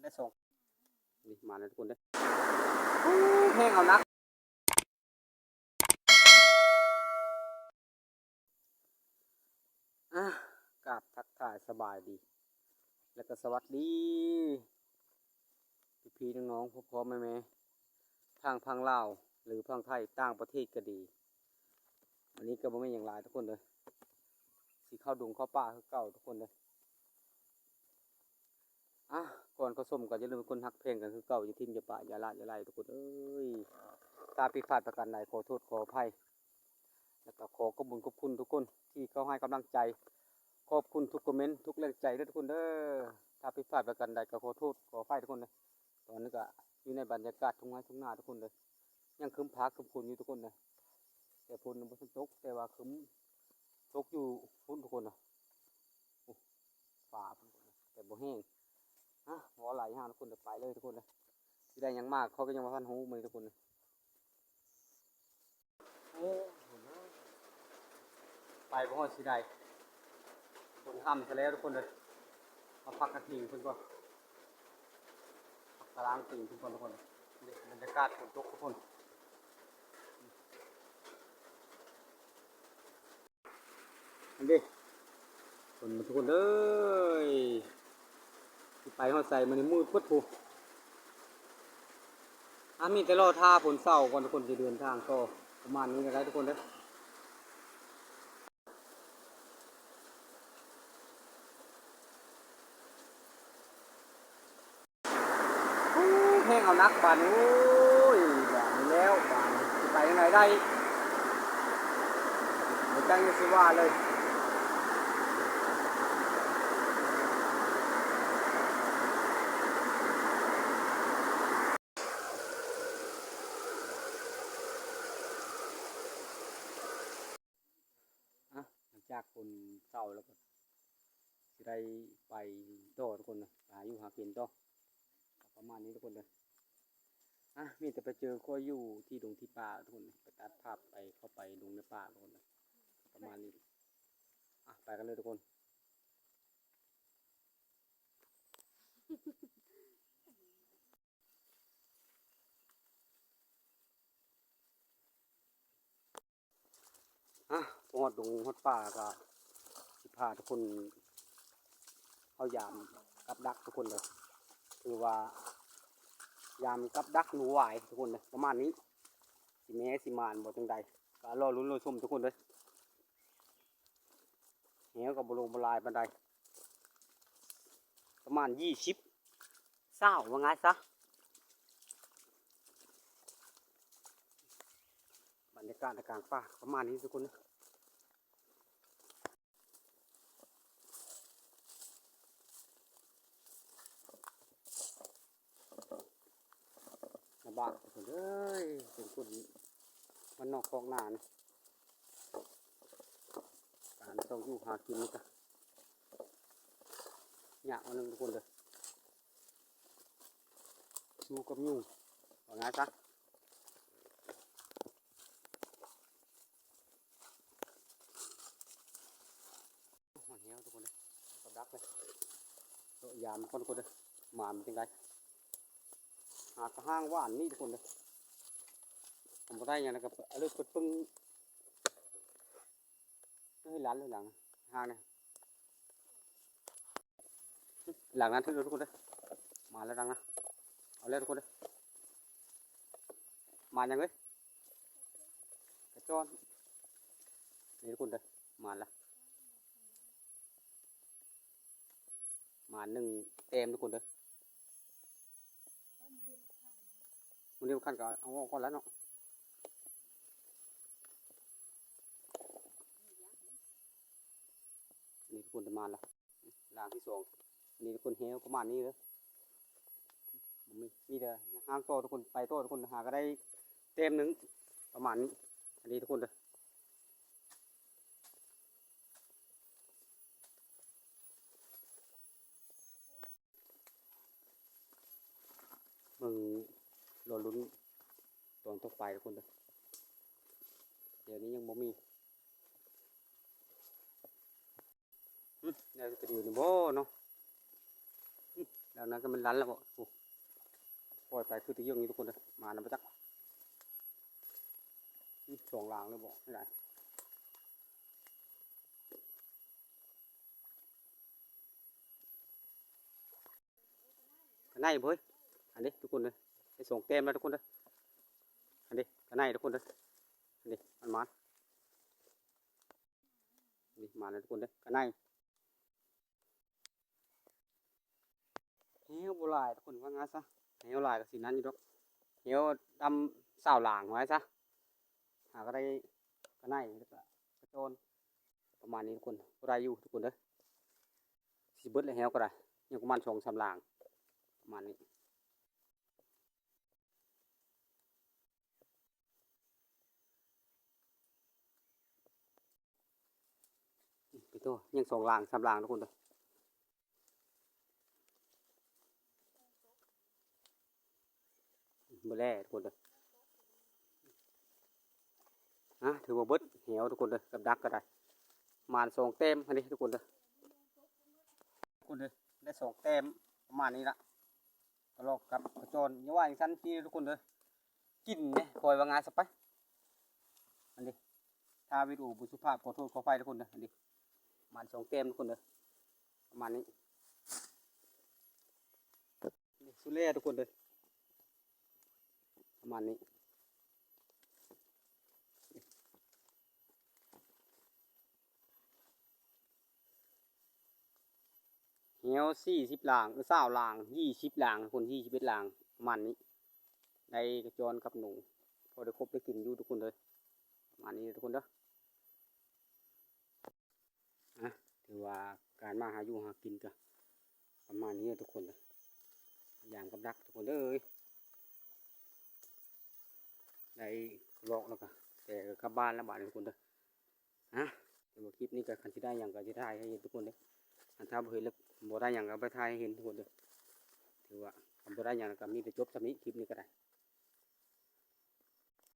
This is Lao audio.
ໄດ້ສອງ ນີ້ມາແລ້ວທຸກຄົນເດີ. ໂອ້ ແຮງເອົາໜັກ. ອ່າ ກາບທັກທາຍສະບາຍດີ ແລະກະສະຫວັດດີ ພີ່ໆນ້ອງໆ ພໍ່ໆແມ່ໆ ທັງຝັ່ງລາວ ຫຼືຝັ່ງໄທ ຕ່າງປະເທດກະດີ. ອັນນີ້ກະບໍ່ແມ່ນຫຍັງຫຼາຍທຸກຄົນເດີ ຊິເຂົ້າດົງເຂົ້າປ່າຄືເກົ່າທຸກຄົນເດີ. ອ່ະ ກ່ອນເຂົ້າຊົມກໍຢ່າລືມເປັນຄົນຮັກແພງກັນຄືເກົ່າ ຢ່າຖິ້ມຢ່າປະຢ່າລະຢ່າໄຫຼທຸກຄົນເອີຍ. ຖ້າຜິດພາດປະການໃດ ຂໍໂທດຂໍອະໄພ ແລ້ວກໍຂໍຂອບບຸນຂອບຄຸນທຸກຄົນທີ່ເຂົ້າໃຫ້ກຳລັງໃຈ ຂອບຄຸນທຸກຄອມເມັນ ທຸກແຮງໃຈເດີທຸກຄົນເດີ. ຖ້າຜິດພາດປະການໃດກໍຂໍໂທດຂໍອະໄພທຸກຄົນເດີ. ຕອນນີ້ກໍຢູ່ໃນບັນຍາກາດທົ່ງໄຮ່ທົ່ງນາທຸກຄົນເດີ ຍັງຄຶ້ມຟ້າຄຶ້ມຝົນຢູ່ທຸກຄົນເດີ ແຕ່ຝົນຍັງບໍ່ທັນຕົກ ແຕ່ວ່າຄຶ້ມຕົກຢູ່ພຸ້ນທຸກຄົນເນາະ. ໂອ້ ຟ້າພຸ້ນ ແຕ່ບໍ່ແຮງ. ຮະ ເວົ້າຫຼາຍຢ່າງທຸກຄົນເດີ ໄປເລີຍທຸກຄົນເດີ. ຊິໄດ້ຫຍັງມາ ຂ້ອຍກໍຍັງບໍ່ທັນຮູ້ມື້ນີ້ທຸກຄົນເດີ. ໂອ້ ໄປບໍ່ຮອດຊິໄດ້ ຝົນຫ້ຳຊະແລ້ວທຸກຄົນເດີ. ມາພັກກະທິງເພິ່ນກ່ອນ ພັກຕາລາງຕິງເພິ່ນກ່ອນທຸກຄົນ. ນີ້ບັນຍາກາດຝົນຕົກທຸກຄົນ. ອັນເດ ຄົນມາທຸກຄົນເອີຍ ຊິໄປຮອດໃສມື້ນີ້ ມືດເບິດພຸ້ນ. ອ່າ ມີແຕ່ລໍຖ້າຝົນເຊົາກ່ອນ ທຸກຄົນຈະເດີນທາງຕໍ່ ປະມານນີ້ກໍໄດ້ທຸກຄົນເດີ. ໂອ້ ແຮງເອົາໜັກບາດນີ້ ໂອ້ຍ ບາດນີ້ແລ້ວ ບາດນີ້ຊິໄປທາງໃດໄດ້ ບໍ່ຈັກແນວຊິວ່າເລີຍ. ອ່ະ ຫຼັງຈາກຝົນເຊົາແລ້ວກໍຊິໄດ້ໄປຕໍ່ທຸກຄົນເນາະ ໄປຫາຢູ່ຫາກິນຕໍ່ ປະມານນີ້ທຸກຄົນເດີ. ອ່ະ ມີແຕ່ໄປເຈີຂ້ອຍຢູ່ທີ່ດົງທີ່ປ່າທຸກຄົນ ໄປຕັດພາບໄປ ເຂົ້າໄປດົງໃນປ່າທຸກຄົນເດີ ປະມານນີ້. ອ່ະ ໄປກັນເລີຍທຸກຄົນ. ອ່ະ ຮອດດົງຮອດປ່າກໍຊິພາທຸກຄົນເຂົ້າຢາມກັບດັກທຸກຄົນເດີ. ຖືວ່າຢາມກັບດັກໜູຫວາຍທຸກຄົນເດີ ປະມານນີ້ ຊິແມ່ນຊິໝານບໍ່ຈັ່ງໃດ ກໍລໍລຸ້ນລໍຊົມທຸກຄົນເດີ. ແຫວກໍບໍ່ລົງບໍ່ຫຼາຍປານໃດ ປະມານຊາວ ຊາວ ວ່າງ່າຍຊະ. ບັນຍາກາດໃນກາງປ່າປະມານນີ້ທຸກຄົນ. ລຳບາກເພິ່ນເອີຍ ເປັນຄົນບ້ານນອກຄອກນານີ້ ການຕ້ອງຢູ່ຫາກິນນີ້ກະຍາກອັນໜຶ່ງທຸກຄົນເດີ ສູ້ກັບຍຸງ ວ່າງ່າຍຊະ. ຮອດແລ້ວທຸກຄົນເດີ ກັບດັກເລີຍ ເລາະຢາມກ່ອນທຸກຄົນເດີ ໝານເປັນຈັ່ງໃດ ຫາກະຫາງຫວ່ານນີ້ທຸກຄົນເດີ ບໍ່ໄດ້ຫຍັງແລ້ວກໍເອົາເລີຍ ເປີດປຶ້ງ ເຮີ້ຍ ຫຼັງ ຫຼັງ ຫາງນະ ຫຼັງນັ້ນຖືກແລ້ວທຸກຄົນເດີ ມາແລ້ວຫຼັງນະ ເອົາແລ້ວທຸກຄົນເດີ ມາຫຍັງເອີຍ ກະຈ້ອນ ນີ້ທຸກຄົນເດີ ມາລະ ມາໜຶ່ງແຕ້ມທຸກຄົນເດີ ມັນເດຍວຄັນກໍເອົາອອກກ່ອນລະເນາະ ນີ້ທຸກຄົນ ໄດ້ມາລະ ລາງທີສອງ ອັນນີ້ທຸກຄົນ ແຮວປະມານນີ້ເດີ ມີ ມີແຕ່ຫາງຕໍ່ທຸກຄົນ ໄປຕໍ່ທຸກຄົນ ຫາກໍໄດ້ແຕ້ມໜຶ່ງປະມານນີ້ ອັນນີ້ທຸກຄົນເດີ ເບິ່ງ ລໍລຸ້ນຕອນຕໍ່ໄປທຸກຄົນເດີ ດຽວນີ້ຍັງບໍ່ມີ. ອືມ ແນວຊິກະດີນີ້ບໍ່ເນາະ? ອືມ ແລ້ວນັ້ນກໍມັນລັນແລ້ວບໍ? ໂອ້ ປ່ອຍໄປຄືຕະເຢີ້ງຢູ່ທຸກຄົນເດີ. ມານຳບໍ່ຈັກ ອືມ ສອງຫຼາງເລີຍບໍ? ໄດ້ ກະໄນເວີຍ ອັນນີ້ທຸກຄົນເດີ. ໄດ້ສອງແຕ້ມແລ້ວທຸກຄົນເດີ. ອັນນີ້ກະໄນທຸກຄົນເດີ. ອັນນີ້ມັນມາ ນີ້ມາແລ້ວທຸກຄົນເດີ ກະໄນ. ແຮ້ວບໍ່ຫຼາຍທຸກຄົນ ວ່າງ່າຍຊະ. ແຮ້ວຫຼາຍກໍຊິນັ້ນຢູ່ດອກ. ແຮ້ວດຳຊາວຫຼາງວ່າຊະ. ຫາກໍໄດ້ກະໄນ ແລ້ວກໍກະໂຈນ ປະມານນີ້ທຸກຄົນ. ກໍໄດ້ຢູ່ທຸກຄົນເດີ. ຊິເບິດແລ້ວ ແຮ້ວກໍໄດ້ ຍັງປະມານສອງສາມຫຼາງ ປະມານນີ້. ໄປຕໍ່ ຍັງສອງຫຼາງສາມຫຼາງທຸກຄົນເດີ. ເບິດແລ້ວທຸກຄົນເດີ. ອ່າ ຖືວ່າເບິດແລ້ວທຸກຄົນເດີ ກັບດັກກໍໄດ້ ປະມານສອງແຕ້ມ ອັນນີ້ທຸກຄົນເດີ. ທຸກຄົນເດີ ໄດ້ສອງແຕ້ມປະມານນີ້ລະ ກະລອກກັບກະຈອນ. ຢ່າວ່າຈັ່ງຊັ້ນຕິທຸກຄົນເດີ ກິນເດ້ ປ່ອຍວ່າງ່າຍຊະໄປ. ອັນນີ້ ຖ້າວິດີໂອບໍ່ສຸພາບ ຂໍໂທດຂໍອະໄພທຸກຄົນເດີ. ອັນນີ້ປະມານສອງແຕ້ມທຸກຄົນເດີ ປະມານນີ້. ນີ້ສຸດແລ້ວທຸກຄົນເດີ ປະມານນີ້. ແຮ້ວສີ່ສິບຫຼາງ ເອີ ຊາວຫຼາງ ຊາວຫຼາງ ຊາວເອັດຫຼາງ ປະມານນີ້. ໄດ້ກະຈອນກັບໜູ ພໍໄດ້ຄົບໄດ້ກິນຢູ່ທຸກຄົນເດີ ປະມານນີ້ເດີທຸກຄົນເດີ. ອ່ະ ຖືວ່າການມາຫາຢູ່ຫາກິນກະປະມານນີ້ເດີທຸກຄົນເດີ. ຢ່າງກັບດັກທຸກຄົນເດີ ໄດ້ລອກແລ້ວກະແຕ່ກັບບ້ານແລ້ວບາດນີ້ທຸກຄົນເດີ. ອ່ະ ຖືວ່າຄລິບນີ້ກະ ຄັນຊິໄດ້ຫຍັງກະຊິຖ່າຍໃຫ້ເຫັນທຸກຄົນເດີ. ອັນຖ້າບໍ່ເຫັນແລ້ວ ບໍ່ໄດ້ຫຍັງກະບໍ່ໄດ້ຖ່າຍໃຫ້ເຫັນທຸກຄົນເດີ. ຖືວ່າຄັນບໍ່ໄດ້ຫຍັງກະມີແຕ່ຈົບສ່ຳນີ້ ຄລິບນີ້ກະໄດ້.